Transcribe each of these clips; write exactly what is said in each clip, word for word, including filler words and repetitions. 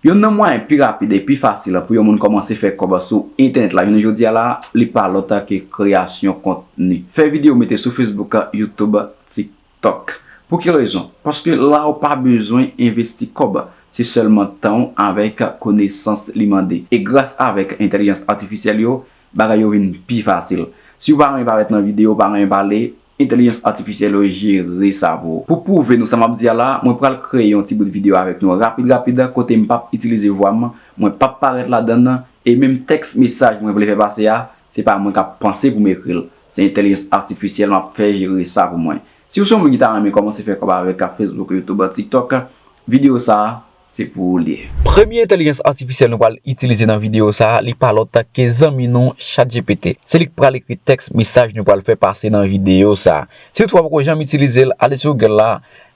Youn nan mwayen pi rapid e pi fasil pou yon moun kòmanse fè kòb sou entènèt la jounen jodi a la, li pa lòt ke kreyasyon kontni. Fè videyo mete sou Facebook, YouTube, TikTok. Pou ki rezon? Paske la ou pa bezwen envesti kòb. Se sèlman tan w avèk konesans li mande. E gras avèk entèlijans atifisyèl yo, bagay yo vin pi fasil. Si w pa renmen parèt nan videyo, w pa renmen pale, entèlijans atifisyèl yo jere sa pou ou. Pou pwouve nou sa m ap di a la, mwen pral kreye yon ti bout videyo avèk nou rapid rapid kote m p ap itilize vwa m, mwen p ap parèt ladan l, e menm tèks mesaj mwen vle fè pase a, se pa mwen k ap panse pou m ekri l. Se entèlijans atifisyèl m ap fè jere sa pou mwen. Si w se yon moun ki ta renmen kòmanse fè kòb avèk Facebook, YouTube, TikTok, videyo sa a, se pou ou li ye. Premye entèlijans atifisyèl nou pral itilize nan videyo sa a, li pa lòt ke zanmi nou ChatGPT. Se li k pral ekri tèks mesaj nou pral fè pase nan videyo sa a. Si toutfwa w poko janm itilize l, ale sou Google la,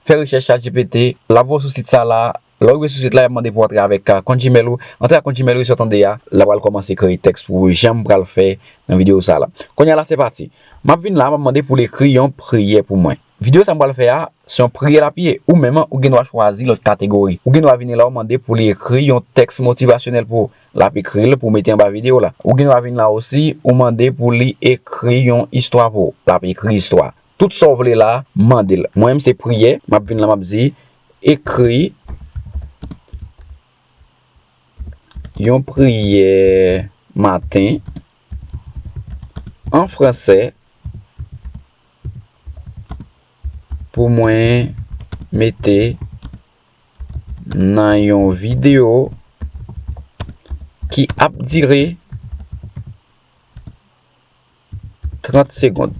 fè rechèch ChatGPT, l ap voye w sou sit sa la, lè w rive sou sit la, y ap mande pou w antre avèk, a, kont Gmail ou, antre ak kont Gmail ou, sa w tande a, l ap pral kòmanse kreye tèks pou ou, jan m pral fè nan videyo sa la. Kounye a la, se pati. M ap vin la, m ap mande pou l ekri yon priyè pou mwen. Videyo sa m pral fè a, se yon priyè l ap ye. Ou menm, ou gen dwa chwazi lòt kategori. Ou gen dwa vini la, ou mande pou li ekri yon tèks motivasyonèl pou ou. L ap ekri l pou w mete anba videyo la. Ou gen dwa vin la osi, ou mande pou li ekri yon istwa pou ou. L ap ekri istwa. Tout sa w vle la, mande l. Mwen menm, se priyè. M ap vin la, m ap di, ekri yon priyè maten an fransè pou mwen mete nan yon videyo ki ap dire trant segonn.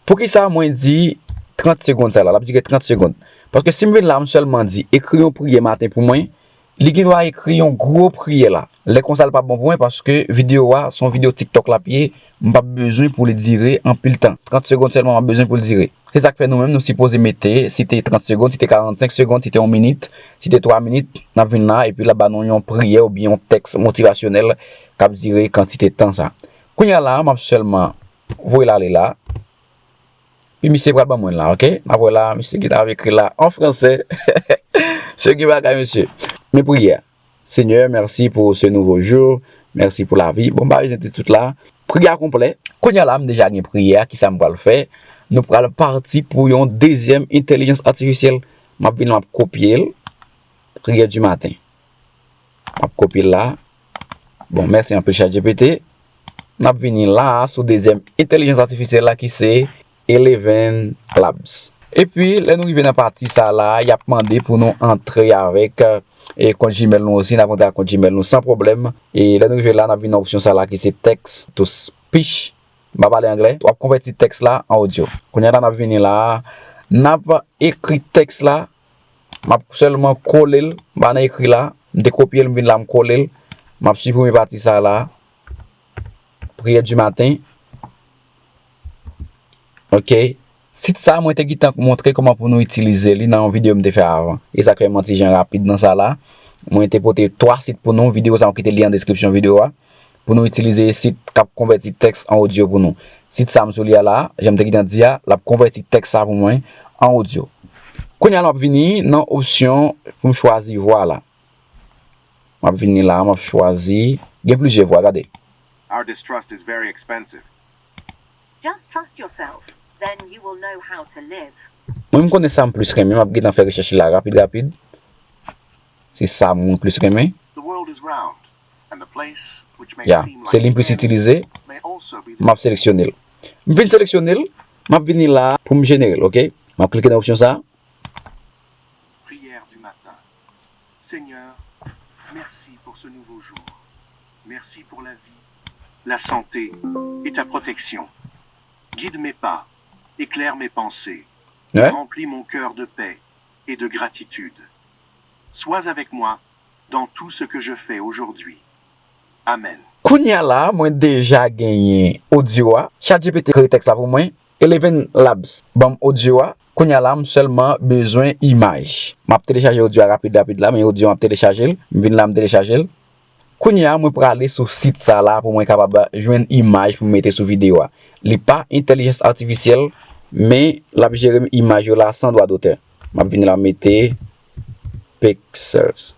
Poukisa mwen di trant segonn sa la? L ap dire trant segonn. Paske si m vin la, m sèlman di, ekri yon priyè maten pou mwen, li gen dwa ekri yon gwo priyè la. Lè konsa, l p ap bon pou mwen, paske videyo a, se yon videyo TikTok l ap ye, m p ap bezwen pou li dire anpil tan. Trant segonn sèlman m ap bezwen pou l dire. Se sa k fè nou menm, nou sipoze mete, si te trant segonn, si te karannsenk segonn, si te yon minit, si te twa minit, n ap vin la, epi l ap ba nou yon priyè oubyen yon tèks motivasyonèl k ap dire kantite tan sa. Kounye a la, m ap sèlman voye l ale la. Pi misye pral ban mwen la, oke? N ap wè la, misye gentan ap ekri la an fransè. Misye gen bagay, misye. Men priyè a. Seigneur, merci pour ce nouveau jour. Merci pour la vie. Bon, m pa bezwen di tout la. Priyè a konplè. Kounye a la, m deja gen priyè a. Kisa m pral fè? Nou pral pati pou yon dezyèm entèlijans atifisyèl. M ap vin, m ap kopye l. Priyè di maten. M ap kopye l la. Bon, mèsi anpil, ChatGPT. N ap vini la a sou dezyèm entèlijans atifisyèl la ki se Eleven Labs. Epi, lè nou rive nan pati sa la, y ap mande pou nou antre avèk, e, kont Gmail nou osi, n ap antre ak kont Gmail nou san pwoblèm. E lè nou rive la, n ap vin nan opsyon sa la ki se text to speech. M pa pale anglè. W ap konvèti tèks la an odyo. Kounye a la, n ap vini la a. N ap ekri tèks la. M ap sèlman kole l. M pa nan ekri la. M te kopye l, m vin la, m kole l. M ap siprime pati sa la. Priyè di maten. Oke. Sit sa, mwen te gentan montre kòman pou nou itilize li nan yon videyo m te fè avan. E sa k fè m yon ti jan rapid nan sa la. Mwen te pote twa sit pou nou. Videyo sa, mwen kite li an deskripsyon videyo a. Pou nou itilize sit k ap konvèti tèks an odyo pou nou. Sit sa m sou li a la, jan m te gentan di a, l ap konvèti tèks sa pou mwen an odyo. Kounye a, m ap vini nan opsyon pou m chwazi vwa la. M ap vini la, m ap chwazi. Gen plizyè vwa, gade. Our distrust is very expensive. Just trust yourself, then you will know how to live. Mwen, m konnen sa m plis renmen, m ap gentan fè rechèch la rapid, rapid. Se sa mwen plis renmen. The world is round, and the place which may Ya, seem se like li m plis itilize. M ap seleksyone l. M fin seleksyone l, m ap vini la pou m jenere l, oke? M ap klike nan opsyon sa. Prière du matin. Seigneur, merci pour ce nouveau jour. Merci pour la vie, la santé et ta protection. Guide mes pas, éclaire mes pensées, remplis mon cœur de paix et de gratitude. Sois avec moi dans tout ce que je fais aujourd'hui. Amen. Kounye a la, mwen deja genyen odyo a. ChatGPT kreye tèks la pou mwen. Eleven Labs ban m odyo a. Kounye a la, m sèlman bezwen imaj. M ap telechaje odyo a rapid, rapid la, men odyo a m ap telechaje l. M vin la, m telechaje l. Kounye a, mwen prale sou sit sa la pou mwen kapab jwenn imaj pou m mete sou videyo a. Li pa entèlijans atifisyèl, men l ap jere m imaj yo la san dwa dotè. M ap vin la, m mete pictures.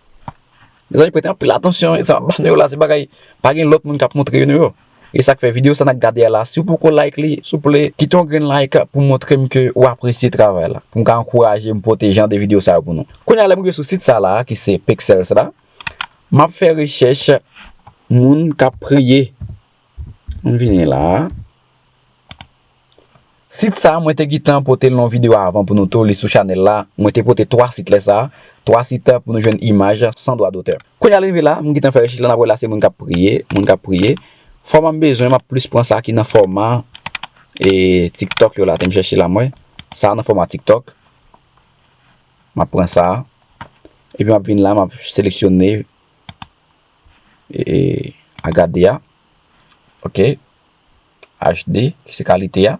Mezanmi, prete anpil atansyon, e sa m ap ba nou yo la, se bagay, pa gen lòt moun k ap montre nou yo. E sa k fè videyo sa n ap gade a la, si w poko like li, souple, kite yon grenn like pou montre m ke w apresye travay la. Pou m ka ankouraje m pote jan de videyo sa yo pou nou. Kounye a, lè m rive sou sit sa la, ki se Pexels la, m ap fè rechèch moun k ap priye. M vini la. Sit sa, mwen te gentan pote l nan yon videyo avan pou nou tou, li sou chanèl la. Mwen te pote twa sit lè sa, twa sit pou nou jwenn imaj san dwa dotè. Kounye a l rive la, m gentan fè rechèch la, n ap wè la se moun k ap priye, moun k ap priye. Fòma m bezwen, m ap plis pran sa ki nan fòma, e, TikTok yo la, te m chèche la, mwen. Sa nan fòma TikTok. M ap pran sa. Epi m ap vin la, m ap seleksyone, e, H D a. Ok. H D, ki se kalite a.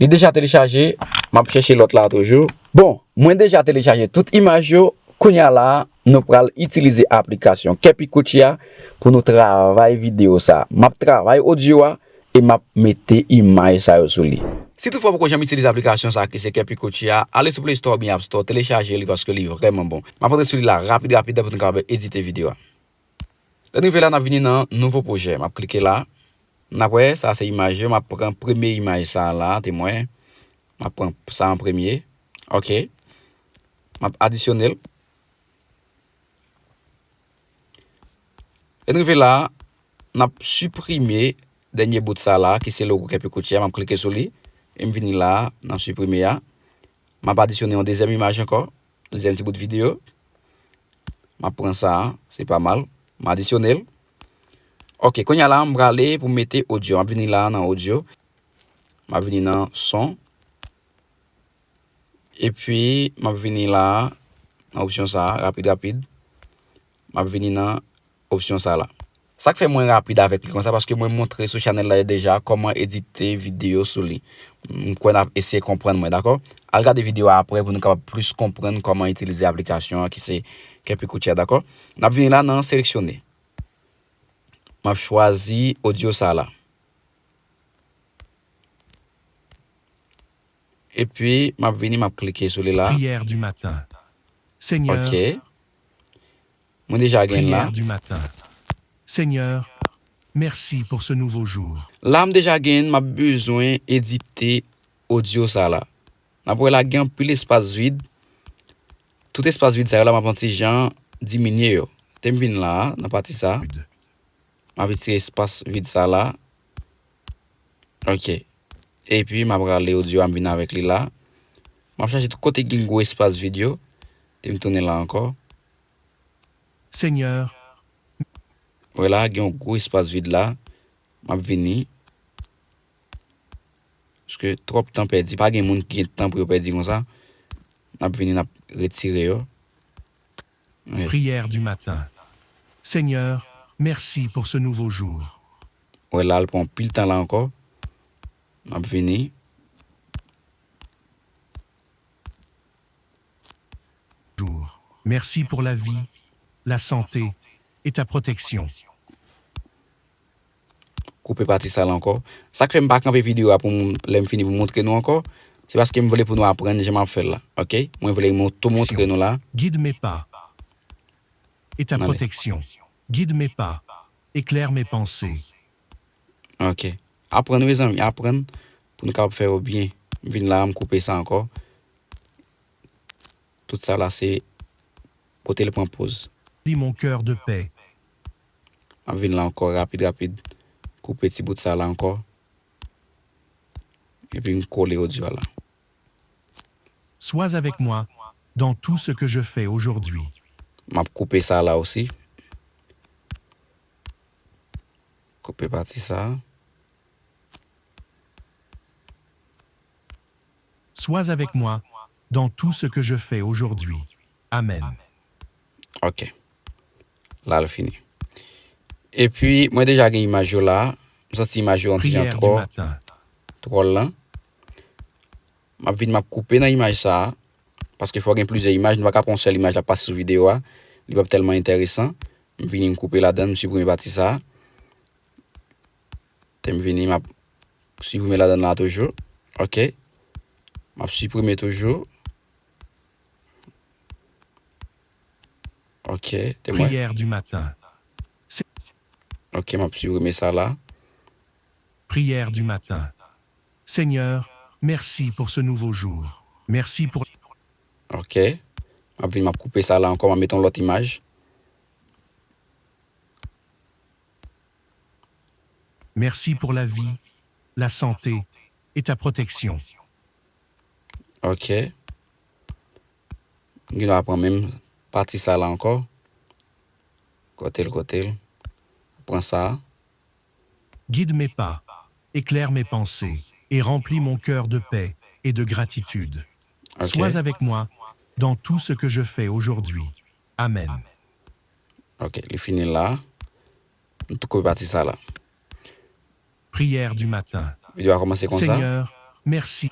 Li deja telechaje, m ap chèche lòt la toujou. Bon, mwen deja telechaje tout imaj yo. Kounye a la, nou pral itilize aplikasyon Kepi Kuchia pou nou travay videyo sa. M ap travay odyo a e m ap mete imaj sa yo sou li. Si toutfwa w poko janm itilize aplikasyon sa ki se Kepi Kuchia, ale sou Play Store oubyen App Store, telechaje li paske li vrèman bon. M ap antre sou li la rapid, rapid, pou nou kapab edite videyo a. Lè n rive la, n ap vini nan nouvo pwojè. M ap klike la. N ap wè, sa se imaj yo. M ap pran premye imaj sa la, temwen. M ap pran sa an premye. Ok. M ap adisyone l. Lè n rive la, n ap siprime dènye bout sa la, ki se logo Kepi Kuchia. M ap klike sou li. E m vini la, n ap siprime a. M ap adisyone yon dezyèm imaj ankò. Dezyèm ti bout videyo. M ap pran sa a, se pa mal. M adisyone l. Ok, kounye a la, m prale pou m mete odyo. M ap vini la nan odyo. M ap vini nan son. Epi, m ap vini la, nan opsyon sa a, rapid, rapid. M ap vini nan opsyon sa la. Sa k fè mwen rapid avèk li konsa, paske mwen montre sou chanèl la deja kòman edite videyo sou li. M kwè n ap eseye konprann mwen, dakò? Al gade videyo a apre pou nou kapab plis konprann kòman itilize aplikasyon an ki se Kepi Kuchia, dakò? N ap vini la nan seleksyone. M ap chwazi odyo sa la. Epi, m ap vini, m ap klike sou li la. Prière du matin. Seigneur, Ok. Mwen deja gen l la. Prière du matin. Seigneur, merci pour ce nouveau jour. La, m deja gen, m ap bezwen edite odyo sa la. N ap wè la gen anpil espas vid. Tout espas vid sa yo la, m ap yon ti jan diminye yo. Te m vin la, nan pati sa. M ap retire espas vid sa la. Ok. Epi, m ap rale odyo a, m vin avèk li la. M ap chache tout kote ki gen gwo espas vid yo. Te m tounen la ankò. Seigneur. Wè la, gen yon gwo espas vid la. M ap vini. Paske twòp tan pèdi. Pa gen moun ki gen tan pou yo pèdi konsa. N ap vini, n ap retire yo. Wi. Prière du matin. Seigneur, merci pour ce nouveau jour. Wè la, l pran pil tan la ankò. M ap vini. Jour. Merci pour la vie, la santé et ta protection. Koupe pati sa la ankò. Sa k fè m pa kanpe videyo a pou m, lè m fini pou m montre nou ankò, se paske m vle pou nou aprann jan m ap fè l la. Ok? Mwen vle m tou montre nou la. Guide mes pas et ta protection. Guide mes pas, éclaire mes pensées. Ok. Aprann, mezanmi, aprann pou nou kapab fè yo byen. M vin la, m koupe sa ankò. Tout sa la, se kote l pran poz. Remplis mon cœur de paix. M ap vin la ankò, rapid, rapid. Koupe ti bout sa la ankò. Epi m kole odyo a la. Sois avec moi dans tout ce que je fais aujourd'hui. M ap koupe sa la osi. Koupe pati sa. Sois avec moi dans tout ce que je fais aujourd'hui. Amen. Ok. La l fini. Epi, mwen deja gen imaj yo la. M santi imaj yo yon ti jan twò, twò lan. M ap vin, m ap koupe nan imaj sa a. Paske fò gen plizyè imaj. Nou pa ka pran yon sèl imaj la pase sou videyo a. Li p ap tèlman enteresan. M vini, m koupe ladan, m siprime pati sa a. Te m vini, m ap siprime ladan la toujou. Ok. M ap siprime toujou. Ok, temwen. Prière du matin. Ok, m ap siprime sa la. Prière du matin. Seigneur, merci pour ce nouveau jour. Merci pour Ok. M ap vin, m ap koupe sa la ankò, m ap mete yon lòt imaj. Merci pour la vie, la santé et ta protection. Ok. M gen dwa pran menm pati sa la ankò. Kote l, kote l. Pran sa. Guide mes pas, éclaire mes pensées et remplis mon cœur de paix et de gratitude. Ok. Sois avec moi dans tout ce que je fais aujourd'hui. Amen. Ok, li fini la. M tou koupe pati sa la. Prière du matin. Videyo a kòmanse konsa. Seigneur, merci.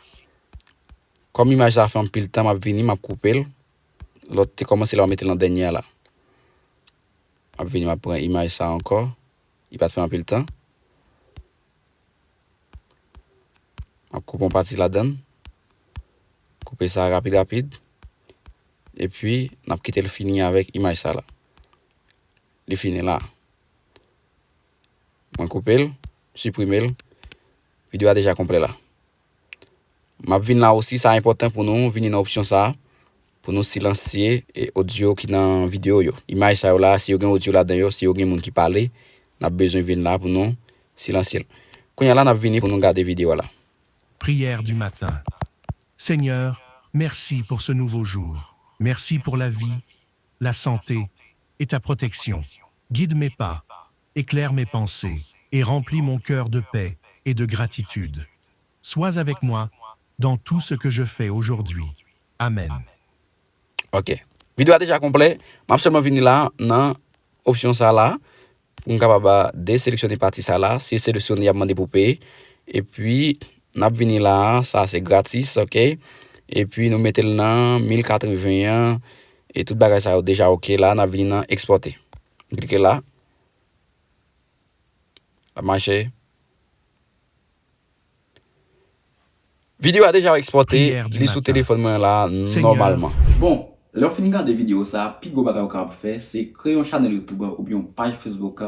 Kòm imaj sa fè anpil tan, m ap vini, m ap koupe l. Lòt te kòmanse la, m ap mete l nan dènye a la. M ap vini, m ap pran imaj sa ankò. Li pa t fè anpil tan. M ap koupe yon pati ladan l. Koupe sa rapid rapid. Epi, n ap kite l fini avèk imaj sa la. Li fini la. Mwen koupe l, siprime l. Videyo a deja konplè la. M ap vin la osi, sa enpòtan pou nou vini nan opsyon sa a, pou nou silansye e odyo ki nan videyo yo. Imaj sa yo la, si yo gen odyo ladan yo, si yo gen moun ki pale, n ap bezwen vin la pou nou silansye l. Kounye a la, n ap vini pou nou gade videyo a la. Prière du matin. Seigneur, merci pour ce nouveau jour. Merci pour la vie, la santé et ta protection. Guide mes pas, éclaire mes pensées et remplis mon cœur de paix et de gratitude. Sois avec moi dans tout ce que je fais aujourd'hui. Amen. Ok. Videyo a deja konplè. M ap sèlman vini la nan opsyon sa la pou m kapab deseleksyone pati sa la. Se seleksyone y ap mande pou peye. Epi, n ap vini la, sa se gratis, ok. Epi, nou mete l nan mil katreven an. E tout bagay sa yo deja ok la. N ap vini nan ekspòte. M klike la. L ap mache. Videyo a deja ekspòte, li sou telefòn mwen la nòmalman. Bon, lè w fin gade videyo sa, pi gwo bagay ou kapab fè, se kreye yon chanèl YouTube oubyen yon paj Facebook,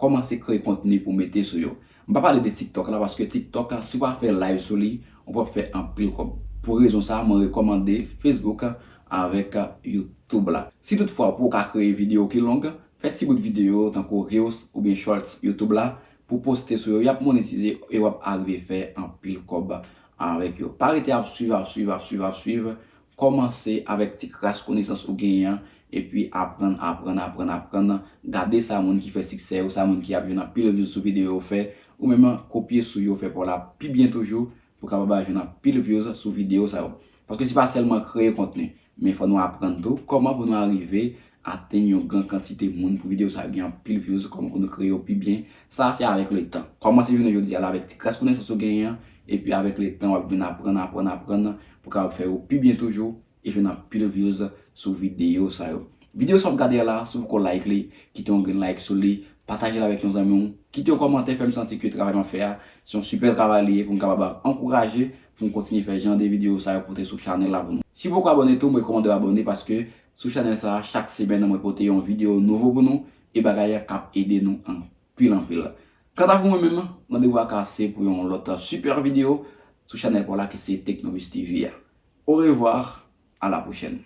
kòmanse kreye kontni pou mete sou yo. M pa pale de TikTok la, paske TikTok, si w pa fè live sou li, ou p ap fè anpil kòb. Pou rezon sa, mwen rekòmande Facebook avèk YouTube la. Si toutfwa pou w ka kreye videyo ki long, fè ti bout videyo tankou Reels oubyen Shorts YouTube la, pou poste sou yo, y ap monetize e w ap arive fè anpil kòb avèk yo. Pa rete ap swiv, ap swiv, ap swiv, ap swiv. Kòmanse avèk ti kras konesans ou genyen an, epi aprann, aprann, aprann, aprann. Gade sa moun ki fè siksè yo, sa moun ki ap jwenn anpil views sou videyo yo fè, ou menm kopye sou yo, fè pa w la pi byen toujou, pou w kapab jwenn anpil views sou videyo sa yo. Paske se pa sèlman kreye kontni, men fò nou aprann tou kòman pou nou arive atenn yon gran kantite moun pou videyo sa yo gen anpil views, kòman pou nou kreye yo pi byen. Sa a se avèk letan. Kòmanse jounen jodi a la avèk ti kras konesans ou genyen an, epi avèk letan w ap vin aprann, aprann, aprann pou w kapab fè yo pi byen toujou e jwenn anpil views sou videyo sa yo. Videyo sa w ap gade a la, si w poko like li, kite yon grenn like sou li, pataje l avèk yon zanmi w, kite yon kòmantè, fè m santi ke travay m ap fè a se yon sipè travay li ye pou m kapab ankouraje pou m kontinye fè jan de videyo sa yo pote sou chanèl la pou nou. Si w poko abòne tou, m rekòmande w abòne paske sou chanèl sa a, chak semèn mwen pote yon videyo nouvo pou nou e bagay k ap ede nou anpil anpil. Kanta pou mwen menm, randevou a kase pou yon lòt sipè videyo sou chanèl pa w la ki se Tecnobuzz TV a. Orevwa, a la pwochèn.